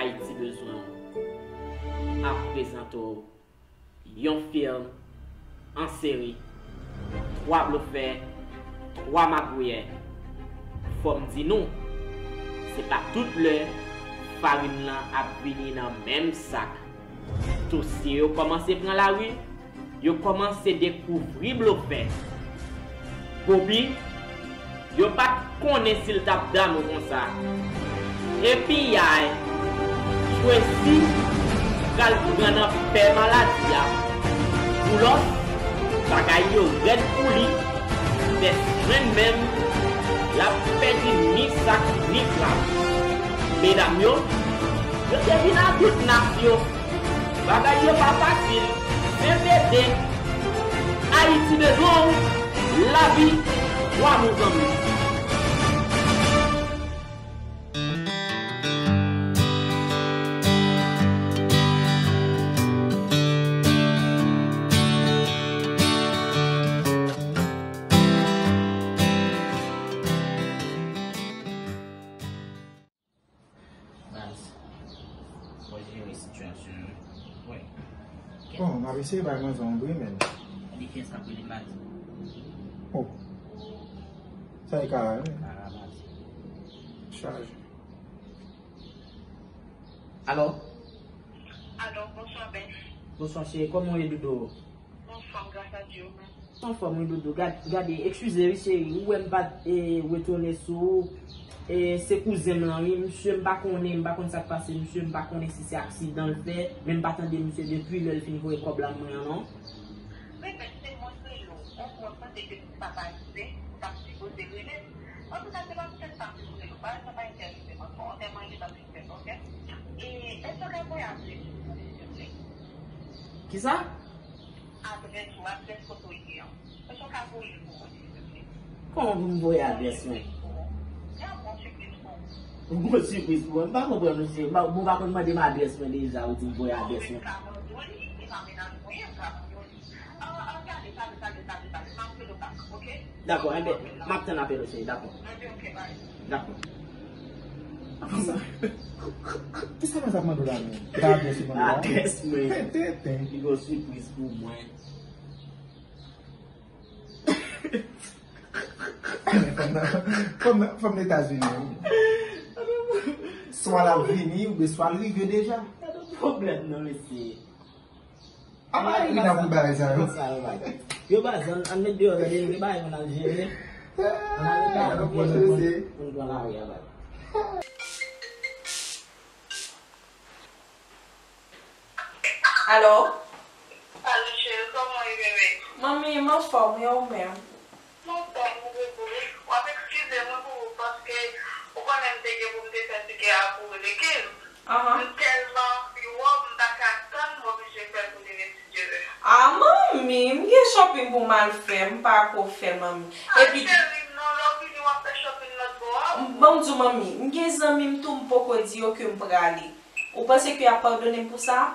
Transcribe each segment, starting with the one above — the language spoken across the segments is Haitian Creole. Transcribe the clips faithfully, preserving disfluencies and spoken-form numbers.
Ayiti Bezwen w ap prezante w yon fim an seri, Twa Blofè, Twa Magouyè. Fò m di nou, se pa tout lè farin lan ap vini nan menm sak. Dosye yo kòmanse pran lari, yo kòmanse dekouvri blofè. Bobi, yo pa t konnen si l t ap damou konsa. Epi yay, Jwezi pral pran nan pè maladi a. Boulos, bagay yo rèd pou li. Dèsmèn menm, l ap pèdi ni sak ni frap. Medam yo, yo te vin a tout nas yo. Bagay yo pa fasil. Sentede, Ayiti bezwen w. Lavi, twa mou zanmi. Baz, fò jere sitiyasyon an wi. Bon, m ap eseye bay manzè yon bri, men. Li kiyès k ap rele m, baz? Oh. Sa e Kara, wi. Kara, baz. Chaje. Alo? Alo, bonswa, bèf. Bonswa, cheri. Kòman w ye, doudou? Anfòm, gras a Dye, ou menm? Anfòm, wi, doudou. Gad-, gade, eskize, wi, cheri. Ou wè m pa t, e, retounen sou ou. E, se kouzen m lan, wi. Misye, m pa konnen, m pa konn sa k pase misye. M pa konnen si se aksidan l fè. Men m pa tande misye depi lè l fin voye kòb la mwen an, non. Wi, men se mwen k rele w. Ou konn tande ke se pa pa rive, ou t ap sipoze rele m. Antouka, se pa poutèt sa m te rele w. Bagay sa pa enterese m ankò. Antèman gentan fin fèt, oke? E, èske w ka voye adrès ou pou mwen, silvouplè? Kisa? Adrès ou, adrès kote w ye an. Èske w ka voye l pou mwen, silvouplè? Kòman pou m voye adrès mwen? Yon bon sipriz pou ou. Yon bon sipriz pou mwen? M pa konprann, mesye. M pa, bon, ou pa konn mande m adrès mwen deja, ou di m voye adrès mwen. Ou ka mande w li, e pa mennaj mwen ye, ou ka mande w li. An, an, gade, gade, gade, gade, gade. M ap rele w bak, oke? Dakò, enben, m ap tann apèl ou, cheri, dakò. Enben, oke, bye. Dakò. Apre sa, kisa mwen t ap mande w la menm? Ki adrès ou mande la? Adrès mwen. Tenten. Li gen yon sipriz pou mwen. Fanm nan, fanm nan, fanm nan Etazini, wi. Swa l ap vini, oubyen swa l rive deja. Pa gen pwoblèm non, mesye. Apa Rina pou bagay sa yo? Konsa yo bay. Yo baz, ann, ann met deyò, gade, yo bay moun al jere. Ann al met bagay pou n pran lari a, bay. Alo? Alo, cheri, kòman w ye, bebe? Manmi, m anfòm, e ou menm? M anfòm, m debout. W ap eskize m wi pou ou, paske ou konnen m te gen pou m te fè tikè a pou Lekil. Ahan. M tèlman anvi wè w, m pa ka tann, m oblije fè l pou demen si Dye vle. A, manmi, m gen shopping pou m al fè, m pa ko fè, manmi. A, epi cheri m non, lè w vini w ap fè shopping lòt bò a. Ban m di w, manmi, m gen zanmi m tou, m poko di yo ke m prale. Ou panse ke y ap padone m pou sa?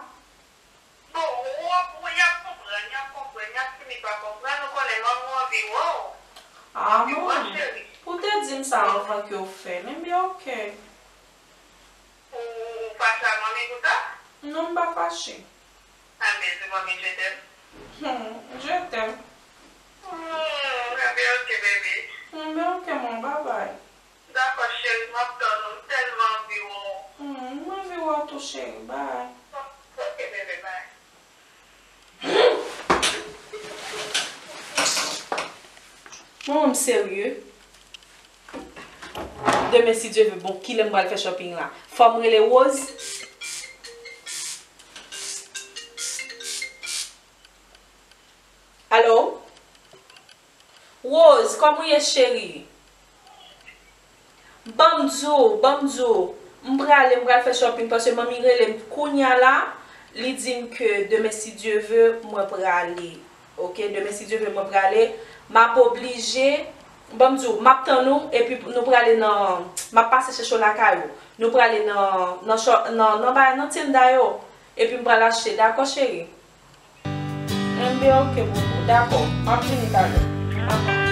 Bon, w ap, y ap konprann, y ap konprann, y ap fini pa konprann, ou konnen manmi w anvi wè w. A, manmi, cheri. Ou te di m sa anvan ke w fè l, enben oke. Ou, ou fache ak manmi pou sa? Non, m pa fache. Enben, di manmi je t'aime. Hmm, je t'aime. Hmm, enben oke, bebe. Enben oke, manmi, bye bye. Dakò, cheri, m ap tann ou. M tèlman anvi wè w. Hmm, m anvi wè w tou, cheri. Bye. Oke, bebe, bye. Manman m serye. Demen, si Dye ve, bon, kilè m pral fè shopping la? Fò m rele Rose. Alo? Rose, kòman w ye, cheri? Ban m di w, ban m di w, m prale, m pral fè shopping paske manmi rele m kounya la, li di m ke demen, si Dye ve, mwen prale. Oke, demen, si Dye ve, mwen prale. M ap oblije, ban m di w, m ap tann ou, epi nou prale nan, m ap pase chèche w lakay ou. Nou prale nan, nan, nan, nan, nan Tienda yo, epi m pral achte, dakò, cheri? Enben, oke, boubou. Dakò. M ap vini talè. Avan.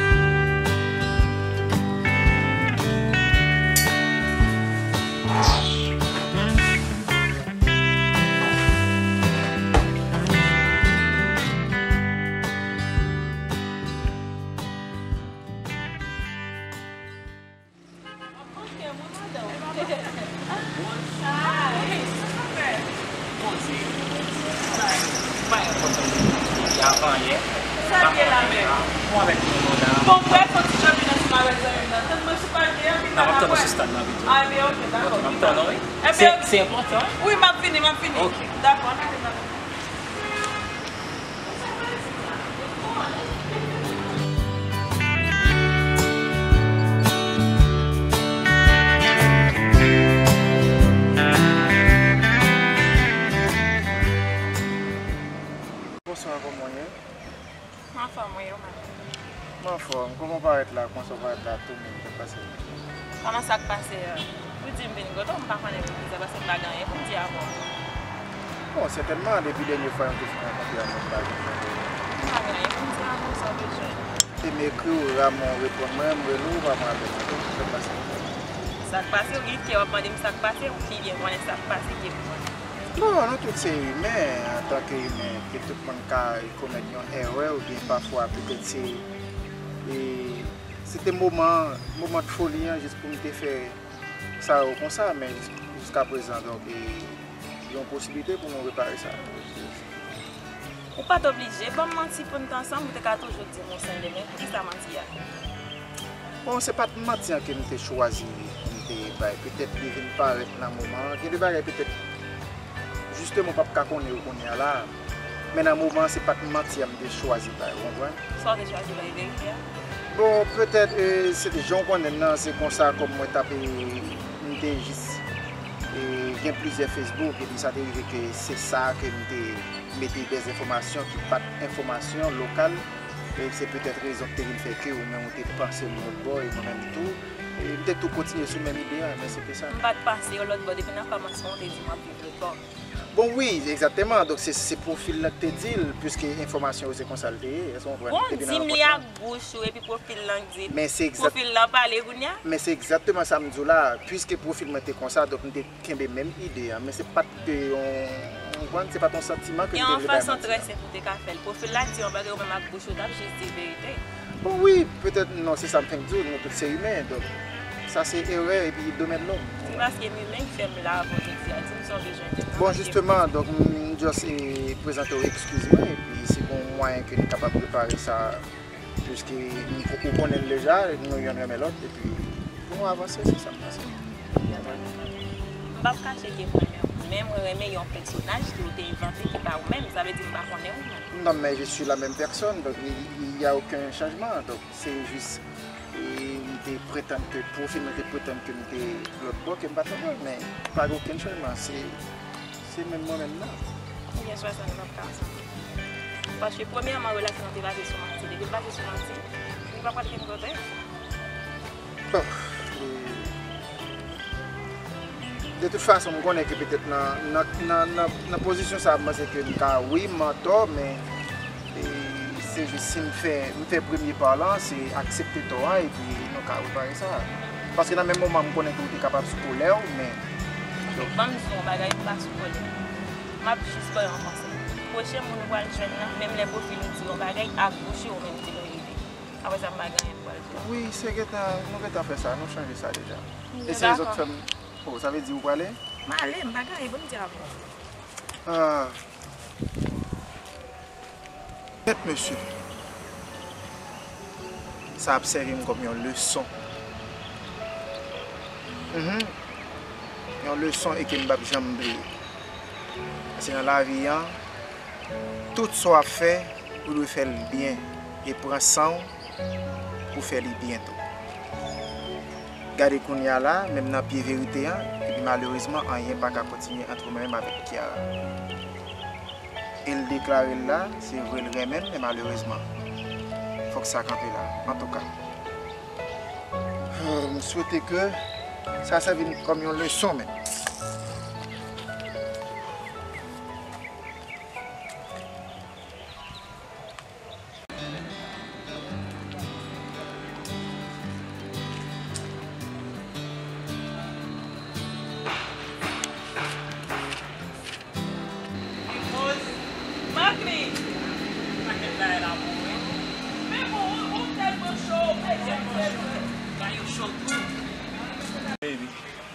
Bondye. Pa enpòtan. Avan yè. Sa l ye la menm? Bon, avèk moun la. Bon, brèf, yon ti janmi nan ti mawèt zanmi m nan. Tann mwen sou pal de a, pi n ap tann ou sou stad nan pito. Ah, ebyen, ok, dakò. Ok, m ap tann ou, wi. Se, se enpòtan, wi. Wi, m ap vini, m ap vini. Ok. Dakò, n ap vini. Bonswa, kòman w ye? M anfòm, wi, ou menm? M anfòm. Kòman w parèt la? Kòman sa w parèt la? Tou moun k ap pase. Kòman sa k pase a? Ou di m vin kote w, m pa konnen pou kisa, paske m pa gen anyen pou m di avè w. Bon, sètènman, depi dènye fwa nou te fin rankontre a, mwen pa gen anyen pou m di avè w, sa w bezwen. E m ekri w, rarman w reponn mwen, m rele w, ou pa pran apèl mwen, kòman sa k pase? Sa k pase, ou gen kè w ap mande m sa k pase, ou pi byen konnen sa k pase ke mwen. Non, nou tout se imen, antanke imen, ke tout moun ka komèt yon erè, oubyen pafwa, petèt se, e, se te moman, moman de foli an, jis pou m te fè sa yo konsa, men jis-, jiskaprezan, donk, e, yon posiblite pou nou repare sa. Ou pa t oblije ban m manti pou n t ansanm, ou te ka toujou di m ou sen demen, poukisa manti a? Bon, se pa t manti an ke m te chwazi pou m te bay. Petèt li vin parèt nan moman an. Gen de bagay petèt, jisteman, w p ap ka konnen yo kounye a la. Men nan moman an, se pa t manti an m te chwazi bay, ou konprann? Sa w te chwazi bay, verite a? Bon, petèt, e, se te jan w konnen l nan, se konsa kòm mwen t ap, e, m te jis, e, gen plizyè Facebook, epi sa te rive ke se sa ke m te mete dèzenfòmasyon ki pa t enfòmasyon lokal, e se petèt rezon ki te vin fè ke ou menm ou te panse l lòt bò, e mwen menm tou, e m te tou kontinye sou menm ide a, men se te sa. M pa t panse yo lòt bò, depi nan kòmansman ou te di m w ap viv lòt bò. Bon, wi, egzakteman. Donk, se, se pwofil lan ki te di l, piske enfòmasyon yo se konsa l te ye. Èske w konprann? Bon, di m li ak bouch ou, epi pwofil lan k di l. Men se egzak- Pwofil lan pale kounye a? Men se egzakteman sa m di w la. Piske pwofil mwen te konsa, donk m te kenbe menm ide a. Men se pa t te yon, w konprann? Se pa t yon santiman ke m te vle bay manti a. Gen yon fason trè senp ou te ka fè l. Pwofil la di yon bagay, ou menm ak bouch ou t ap jis di verite. Bon, wi, petèt, non, se sa m fenk di w, nou tout se imen, donk, sa se erè epi domèn lòm. Se paske m imen k fè m la avè w jodi a, di m sa w bezwen di m nan. Bon, jisteman, donk, m just, e, prezante w ekskiz mwen, epi si gon mwayen ke n kapab repare sa, piske n, ou konnen l deja, nou youn renmen lòt, epi pou nou avanse, se sa m panse. M p ap kache ke m renmen w, men mwen renmen yon pèsonaj ke w te envante ki pa ou menm, sa vle di m pa konnen ou menm. Non, mais je suis la même personne, donc il n'y a aucun changement. Donc, se jis, e, m te pretann ke, pwofil mwen te pretann ke m te lòt bò, ke m pa t lòt bò, men pa gen okenn chanjman, se, se menm mwen menm nan. Ebyen, swa sa nou p ap ka ansanm. Paske premyèman, relasyon an te baze sou manti. Depi l baze sou manti, li pa pral gen pwoblèm. Bon, e, de tout fason, m konnen ke petèt nan, nan, nan, nan, nan pozisyon sa a, m panse ke m ka, wi, m antò, men, e, se jis si m fè, m fè premye pa lan, se aksepte tò a, epi nou ka repare sa. Paske nan menm moman, m konnen ke ou te kapab sou kòlè w, men, donk, ban m di w yon bagay, m pa sou kòlè. M ap jis ba w yon konsèy. Pwochen moun ou pral jwenn nan, menm lè pwofil ou di yon bagay, ak bouch ou, ou menm di l verite. Apre sa, m pa gen anyen m pral di w. Wi, se gentan, nou gentan fè sa, nou chanje sa deja. E se dakò. Zòt fè m, oh, sa vle di ou prale? M ale, m pa gen anyen pou m di avè w. Ah. Kèt, mesye. Sa ap sèvi m kòm yon leson. Mhm. Yon leson e ke m p ap janm bliye. Paske nan lavi an, tout sa w ap fè, ou dwe fè l byen e pran san w pou fè li byen tou. Gade kounye a la, menm nan pye verite an, epi malerezman, anyen pa ka kontinye ant mwen menm avèk Kiara. E l deklare l la, se vre l renmen m, men malerezman, fòk sa kanpe la. Antouka, m swete ke sa sèvi n kòm yon leson, men. Makli! Pakèt bagay la bon, wi. Men bon, ou, ou tèlman cho, ou peze m tèlman. Ba yo cho tou. Baby.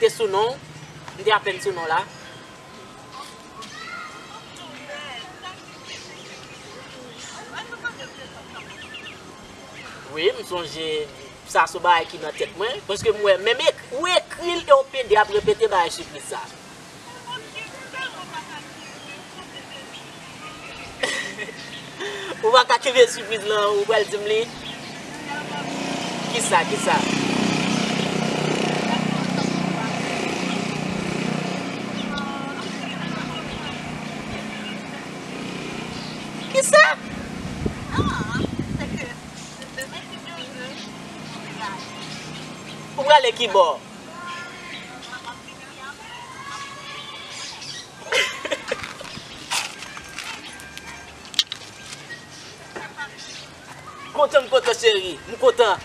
te sou non. M te apèn sou non la. Wi, m sonje sa se yon bagay ki nan tèt mwen. Paske m wè, menm ek-, ou ekri l e w pede ap repete bagay sipriz sa. Ou pa ka kenbe sipriz lan, ou pral di m li? Kisa, kisa? Kisa? Ou prale ki bò? Kontan, m kontan, cheri. M kontan.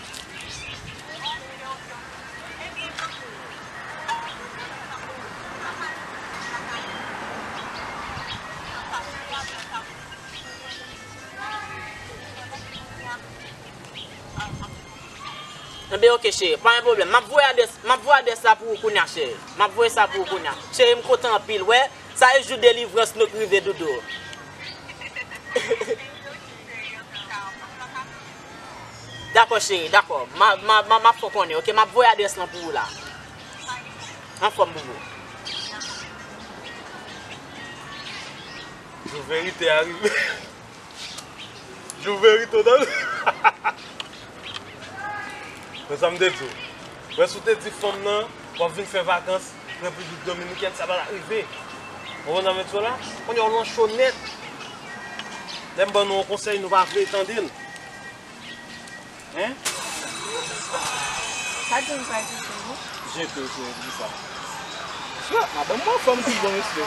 Enben, oke, cheri, pa gen pwoblèm. M ap voye adrès, m ap voye adrès la pou ou kounye a, cheri. M ap voye sa pou ou kounye a. Cheri, m kontan anpil, wè. Sa e jou delivrans nou k rive, Doudou. Dakò, cheri, dakò. M a, m a, m a, m ap fè w konnen, oke? M ap voye adrès lan pou ou la. Anfòm, boubou. Jou verite a rive. Jou verite w tande. Men sa m te di w. Wè, si w te di fanm nan, w ap vin fè vakans Repiblik Dominikèn, sa pa t ap rive. Ou konprann sa m vle di w la? Kounye a w lan cho nèt. Lè m ban nou yon konsèy, nou pa vle tande l. Hein? Sa di m pa di tou, non? Jete w, cheri, di sa. Madanm mwen anfòm tou, bon respè.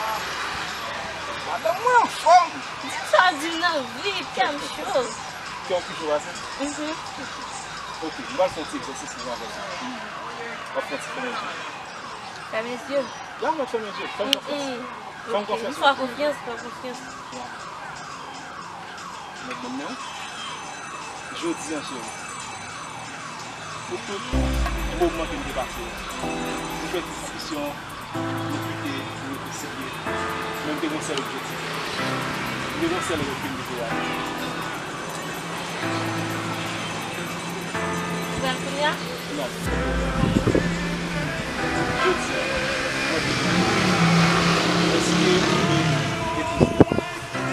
Madanm mwen anfòm. Di sa w di nan vi, kè m cho. Kè w ki cho pase? Mhm. Ok, m pral fè yon ti egzèsis pou m avè w. W ap fè yon ti fèmen je. Fèmen je? Ya, w ap fèmen je. Fè m konfyans. Mm-mm. Fè m konfyans. M fè w konfyans, fè w konfyans. Ya. Mèt ban m men w. Jodi a, cheri, pou tout moman ke m te pase yo, nou fè diskisyon, nou kite, nou rete serye. Men m te gen yon sèl objektif. M te gen yon sèl rèv ke m te voye ale. Ou pral kounye a? Non. Jodi a, mwen te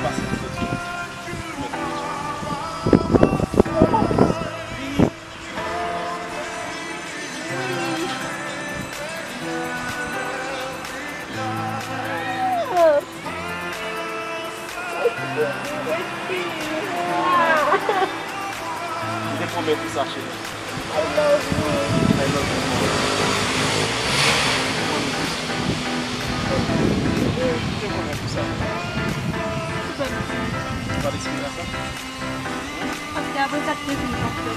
pase pou jodi. M te pwomèt ou sa, cheri. I love you. I love you more. M te pwomèt ou sa. Ou pa t eksprime sa? Paske apre sa, te fin pa fè.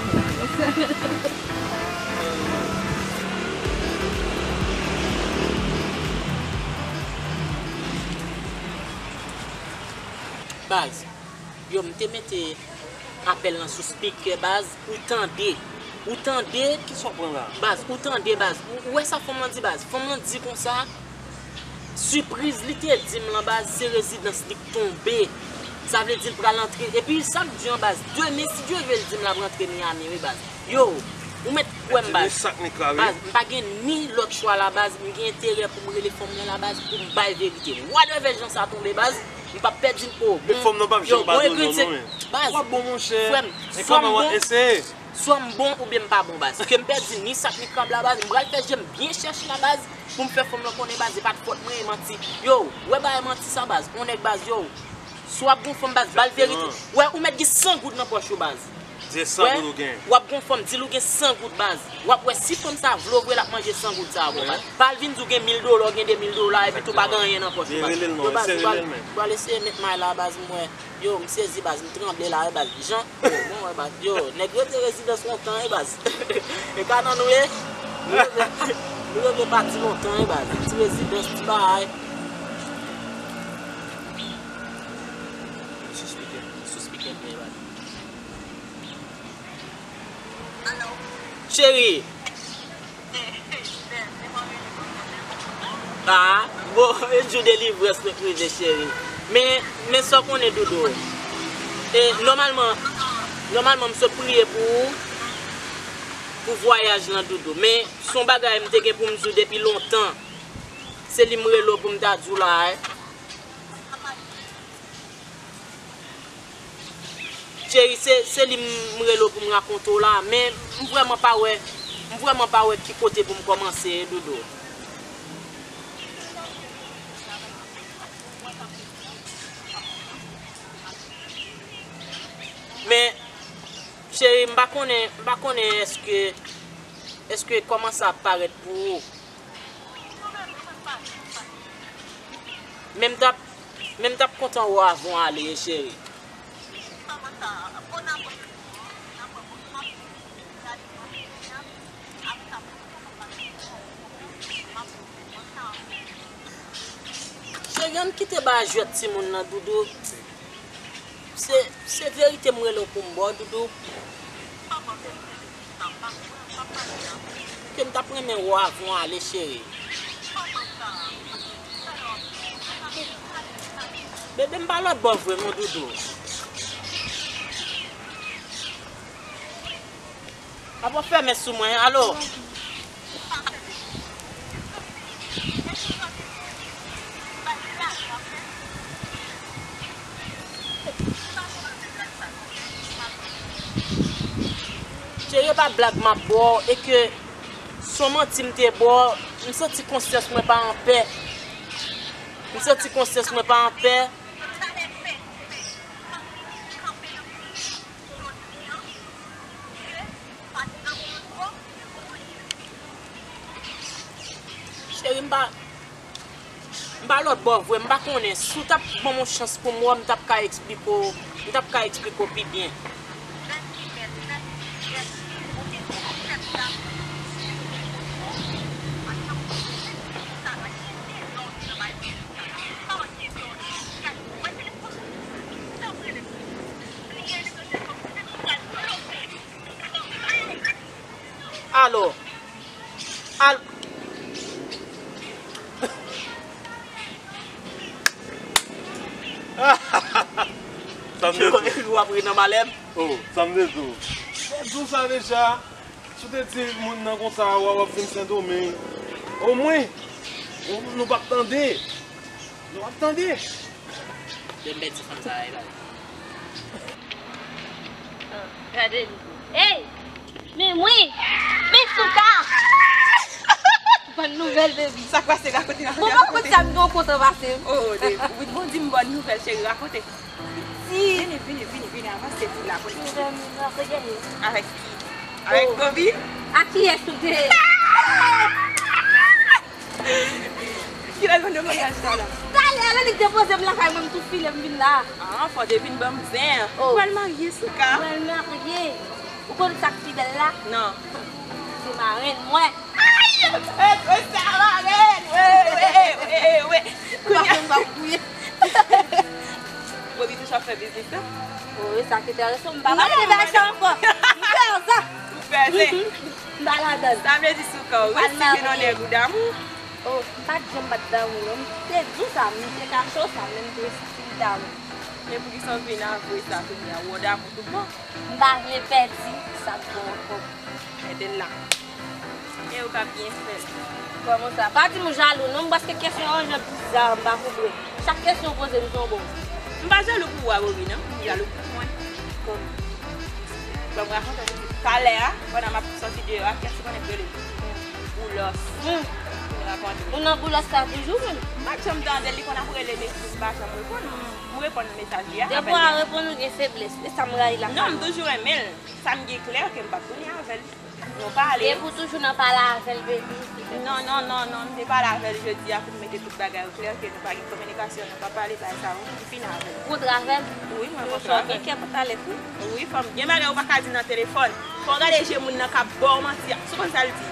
Baz, yo, m te mete apèl lan sou spikè, baz, ou tande. Ou tande. Kisa w pran la? Baz, ou tande, baz. Ou, ou wè sa fanm lan di, baz? Fanm lan di konsa, sipriz li te di m lan, baz, se rezidans li k tonbe. Sa vle di l pral antre. Epi sa k di an, baz, demen, si Dye vle, l di m l ap rantre Miami, wi, baz. Yo, ou mèt kwè m, baz. Baz, m pa gen ni lòt chwa la, baz. M gen enterè pou m rele fanm nan la, baz, pou m bay verite. Whatever jan sa tonbe, baz, m p ap pèdi n o. Men fanm nan p ap janm padone w non, men. Baz, w ap bon, monchè. Frè m, swa m bon, swa m bon oubyen m pa bon, baz. Ke m pèdi ni sak ni krab la, baz, m pral fè je m byen chèch la, baz, pou m fè fanm lan konnen, baz, e pa t fòt mwen, e manti. Yo, wè bagay manti sa, baz. On nèg, baz, yo. Si w ap gon fanm, baz, ba l verite. Wè, ou mèt gen san goud nan pòch ou, baz. Di l san goud ou gen. W ap gon fanm, di l ou gen san goud, baz. W ap wè si fanm sa vle w vre, l ap manje san goud sa a, bon, baz. Pa al vin di w gen mil dola, w gen de mil dola, epi tou pa gen anyen nan pòch ou, baz. Yo, baz, m pral, m pral eseye met may la, baz, m wè. Yo, m sezi, baz, m tranble la, wi, baz. Jan, yo, bon, wè, baz, yo, nèg rete rezidans lontan, wi, baz. E ka nan nou ye? Nou rete, nou rete pati lontan, wi, baz. Ti rezidans, ti bagay. Sou spikè, sou spikè, wi, baz. Cheri. Ah, bon, e jou delivrans nou k rive, cheri. Men, men sa w konnen, Doudou. E, nòmalman, nòmalman, m sot priye pou ou, pou vwayaj lan, Doudou. Men, s on bagay m te gen pou m di w depi lontan. Se li m rele w pou m ta di w la, eh. Cheri, se, se li m rele w pou m rakonte w la, men m vrèman pa wè, m vrèman pa wè ki kote pou m kòmanse, Doudou. Men, cheri, m pa konnen, m pa konnen èske, èske kòman sa ap parèt pou ou. Men m t ap, men m t ap kontan wè w avan w ale, cheri. Cheri, ann kite bagay jwèt timoun nan, Doudou. Se, se verite m rele w pou m ba w, Doudou. Ke m t ap renmen wè w avan w ale, cheri. Bebe, m pa lòt bò vre non, doudou. Apa w fèmen sou mwen, alo? Cheri, e pa blag m ap ba w, e ke s on manti m te ba w, m santi konsyans mwen pa anpè. M santi konsyans mwen pa anpè. Cheri, m pa, m pa lòt bò vre, m pa konnen. Si w t ap ban m yon chans pou m wè w, m t ap ka eksplike w, m t ap ka eksplike w pi byen. Alo. Al- Sa m te di w. Ou ap ri nan malè m? Oh, sa m te di w. Te di w sa deja. Si w te di moun nan konsa, w ap vin Sendomeng. Omwen, nou p ap tande. Nou p ap tande. Demen ti fanm sa a, e pa. Ah, gade li. Ey! Men mwen! Men Souka! Bòn nouvèl, baby. Sa k pase, rakonte, rakonte, rakonte. Bon, pa kont sa, m gen yon kont an pase. Oh, de, wi, bon, di m bòn nouvèl, cheri, rakonte. Di. Vini, vini, vini, vini, avanse, di la, bon. Nouvèl, nouvèl, se genyen. Avèk ki? Avèk Bobby? A kiyès ou te? Kilè l vin nan maryaj sa la? Talè a, lè li depoze m lakay mwen, m tou file, m vin la. Ah, fò w te vin ban m zen. Oh. Ou pral marye, Souka? Mwen marye. Ou konn sa k pi bèl la? Non. Se marenn mwen. Ay! E, e, sa marenn! Wi, wi, wi, wi, wi. Kounye a m ap gouye. Bobby toujou ap fè biznis, non? Wi, sa ki enteresan, m pa pale de bagay sa ankò. M pè sa. Ou pè zen. M pa ladan l. Sa vle di Souka, ou resifye nan nèg ou damou? Oh, m pa t janm pa t damou, non. M te di w sa, m te kache w sa, men m te resifye damou. Men poukisa w vin avwe sa kounye a? Ou damou tout bon? M pa vle pèdi sa k bon ankò. Mete l la. E ou ka byen fè l. Kòman sa? Pa di m ou jalou non, paske kesyon an jan biza, m pa konprann. Chak kesyon w poze m se yon bon. M pa jalou pou ou a, Bobby, non. M jalou pou mwen. Kòman? Bon, m rakonte w tout. Talè a, pandan m ap sòti deyò a, kiyès ou konnen k rele m? Boulos. Hmm. Vin rakonte. Ou nan Boulos la toujou menm? M pa t janm tande l, li konn ap rele m epi m pa janm reponn. M reponn mesaj li a. Depi w a reponn ou gen feblès. E sa m rayi la. Non, m toujou renmen l. Sa m gen klè ke m p ap tounen avè l. Nou pale. Depi w toujou nan pale avè l, baby. Non, non, non, non, m te pale avè l jodi a pou m mete tout bagay o klè ke nou pa gen kominikasyon, nou pa pale bagay sa yo, m fin avè l. Ou kontre avè l? Wi, mwen kontre avè l. Gen kè pou talè tou. Wi, fanm, gen bagay ou pa ka di nan telefòn. Fò w gade je moun nan k ap ba w manti a. Si w konn sa l di.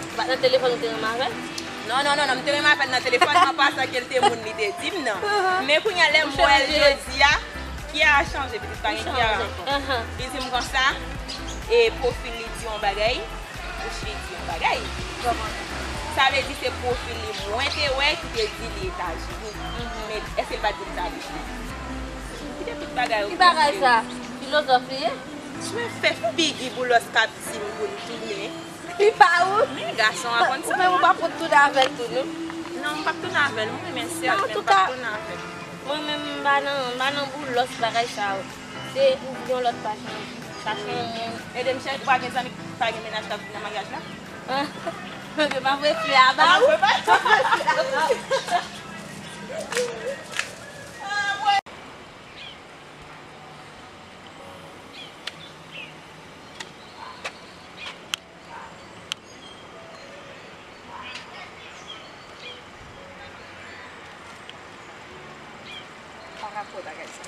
Ou pa t nan telefòn ou te renmen avè l? Non, non, non, non, m te renmen avè l nan telefòn, an pasan ke l te moun li te di m nan. Men kounye a lè m wè l jodi a, Kiara chanje, pitit pa gen Kiara ankò. Li di m konsa, e pwofil li di yon bagay, bouch li di yon bagay. Sa vle di se pwofil li mwen te wè ki te di li Etazini. Men èske l pa t di m sa bouch li? Kite tout bagay yo. Ki bagay sa? Filozòf li ye? Mwen fè figi Boulos k ap di m pou l tounen. Li pa ou? Men gason an konn sa. Ou menm ou pa pou tounen avè l tou, non? Non, m p ap tounen avè l. Mwen renmen sè l, men m p ap tounen avè l. Mwen menm, m pa nan, m pa nan Boulos bagay sa yo. Se ouvri yon lòt paj nan vi. Chache yon moun. Ede m chèche, ou pa gen zanmi ki pa gen mennaj k ap vin nan maryaj la? Mwen pa vre flè a ba ou. Pa rapò bagay sa.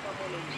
Pa vòlè li.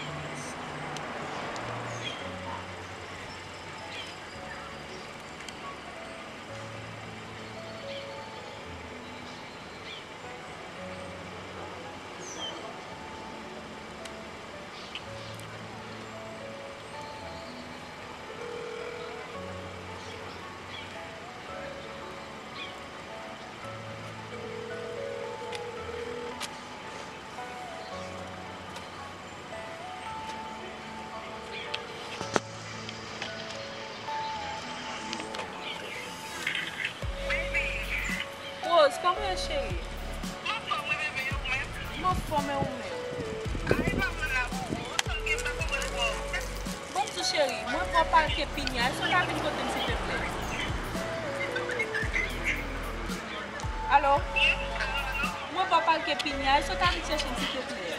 Bò pake Pinya, èske w ka vin kote m, silteplè? Alo? Mwen bò pake Pinya, èske w ka vin chèche m, silteplè?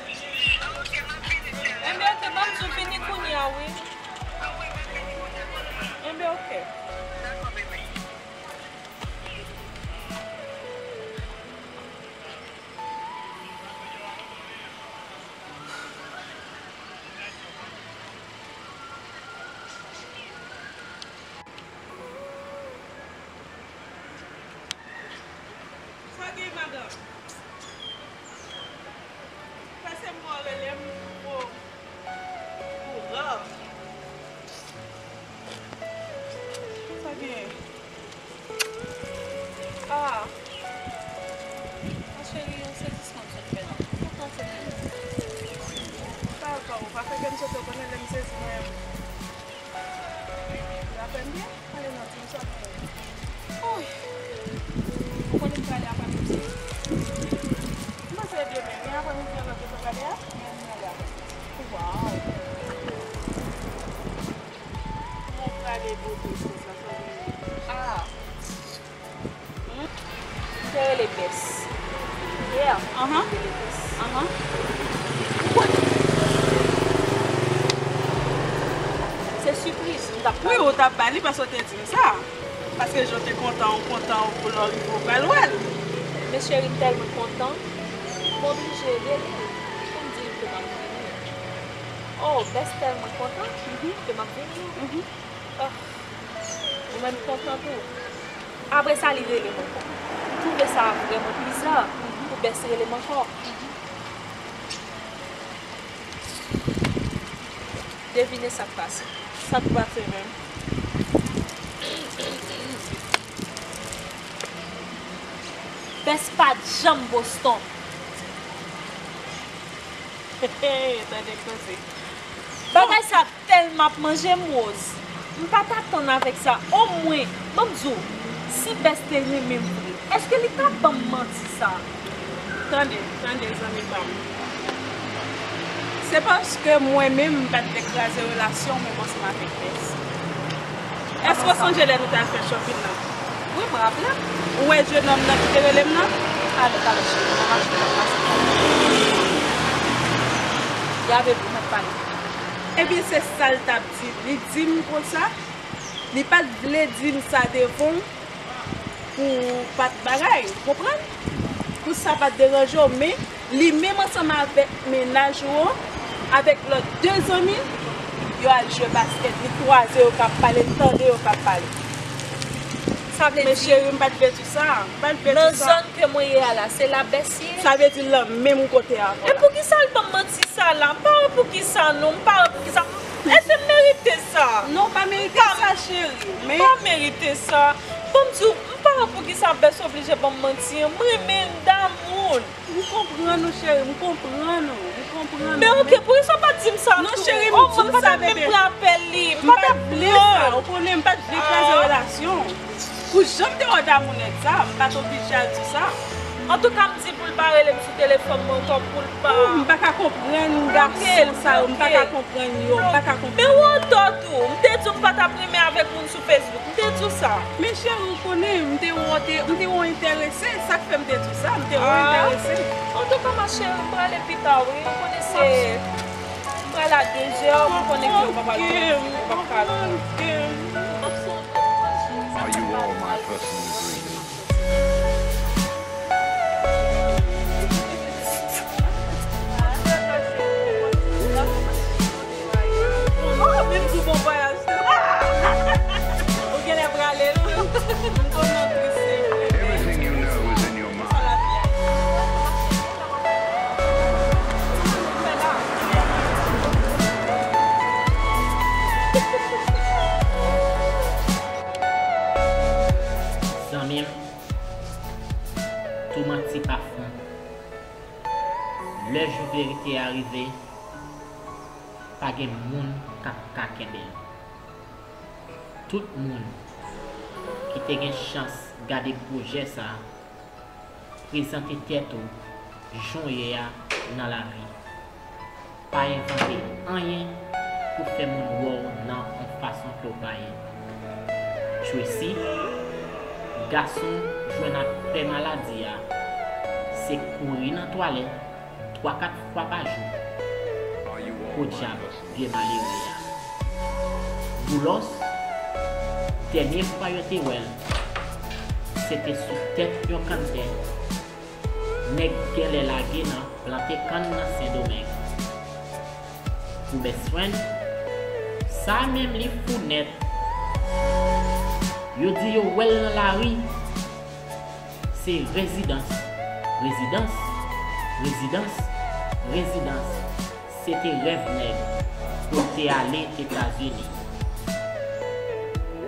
Enben, oke, ban m di w vini kounye a, wi. Enben, oke. Sa gen, madanm? Pase m bò, rele m pou, pou, pou, sa gen? Ah. Ma chérie, yon sezisman m sot fè la. Kontan se menm. Sa va, ou pa fè kè m sote, ou konnen lè m sezi mwen menm. Ou apèn byen? Ale non, di m sa pou ou. Oy. Ou konnen m prale aprèmidi? M panse demen, men aprèmidi an lòt yo prale a? Men m prale aprèmidi. Waw. Kòman w prale bote konsa, sa gen? Ah. Hmm? M te rele Bès. Yeah. Anhan. M te rele Bès. Anhan. Ou konn, se sipriz m t ap ba li. Wi, ou t ap ba li paske w te di m sa. Paske jan w te kontan, ou kontan, ou pou lè w rive, ou pral wè l. Men cheri, m tèlman kontan, m oblije rele l pou m di l ke m ap vini. Oh, Bès tèlman kontan ke m ap vini. Mhm. Oh, mwen menm kontan tou. Apre sa, li rele m ankò. M twouve sa vrèman biza pou Bès rele m ankò. Devine sa k pase. Sa k pase menm? Bès pa t janm Boston. Tande koze. Bagay sa tèlman ap manje m, Rose. M pa t atann avèk sa. Omwen, ban m di w, si Bès te renmen m vre, èske li t ap ban m manti sa? Tande, tande, zanmi pa m. Se paske mwen menm, m pa t vle kraze relasyon mwen ansanm avèk Bès. Èske w sonje lè nou t al fè shopping nan? Wi, mwen raple m. Ou wè jenòm nan ki te rele m nan? Ale, ale, cheri, mwen mache, mwen pase. Gade pou mwen pale. Ebyen, se sa l t ap di. Li di m konsa, li pa t vle di m sa devan w pou pa t bagay, ou konprann? Pou sa pa t deranje w, men li menm ansanm avèk mennaj ou an, avèk lòt de zanmi l, yo al jwe baskèt, li kwaze yo k ap pale, li tande yo k ap pale. Sa vle di, men cheri, m pa t vle di sa, m pa t vle di sa. Nan zòn ke mwen ye a la, se la Bès ye? Sa vle di l nan menm kote avè w la. E poukisa l ban m manti sa la? M pa wè poukisa non, m pa wè poukisa. Èske m merite sa? Non, w pa merite sa, cheri. M pa merite sa. Ban m di w, m pa wè poukisa Bès oblije ban m manti an. M renmen l damou l. M konprann ou, cheri, m konprann ou. M konprann ou. Men oke, poukisa w pa t di m sa tou? Non, cheri, m di w sa, bebe. Omwen m pa t ap menm pran apèl li. M pa t ap vle sa. Ou konnen m pa t vle kraze relasyon. Pou jan m te wè w damou nèg sa, m pa t oblije al di w sa. Antouka, m di pou l pa rele m sou telefòn mwen ankò, pou l pa. Ou, m pa ka konprann gason sa yo, m pa ka konprann yo, m pa ka konprann. Men ou antò tou, m te di w m pa t ap renmen avèk moun sou Facebook, m te di w sa. Men cheri, ou konnen, m te wè w te, m te wè w enterese, sa k fè m te di w sa, m te wè w enterese. Antouka, ma chérie, m prale pita, wi, ou konnen se, m prale a de zè, m konnen ke ou p ap, ou p ap ka. Are you all my personal dreams? Oh, menm sou bon vwayaj tou. Ou genlè prale tou. M kontan tris, se vre, men everything you know is in your mind. Sa lavi a ye. Zanmi m, tou manti pa fon. Lè jou verite a rive, pa gen moun k ap ka kenbe l. Tout moun ki te gen chans gade pwojè sa a, prezante tèt ou jan w ye a nan lavi. Pa envante anyen pou fè moun wè w nan yon Fason ke w pa ye. Tracy, gason jwenn ak pè maladi a, se kouri nan twalèt twa kat fwa pa jou. Podyab vye malere a. Boulos, dènye fwa yo te wè l, se te sou tèt yon kanntè nèg genlè lage nan plante kann nan Sendomeng. Pou best friend, sa menm li fou nèt. Yo di yo wè l nan lari. Se rezidans, rezidans, rezidans, rezidans. Se te rèv nèg pou l te ale Etazini.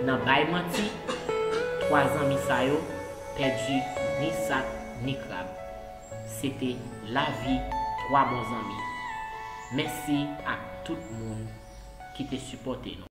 Nan bay manti, twa zanmi sa yo pèdi ni sak ni krab. Se te lavi twa bon zanmi. Mèsi ak tout moun ki te sipòte nou.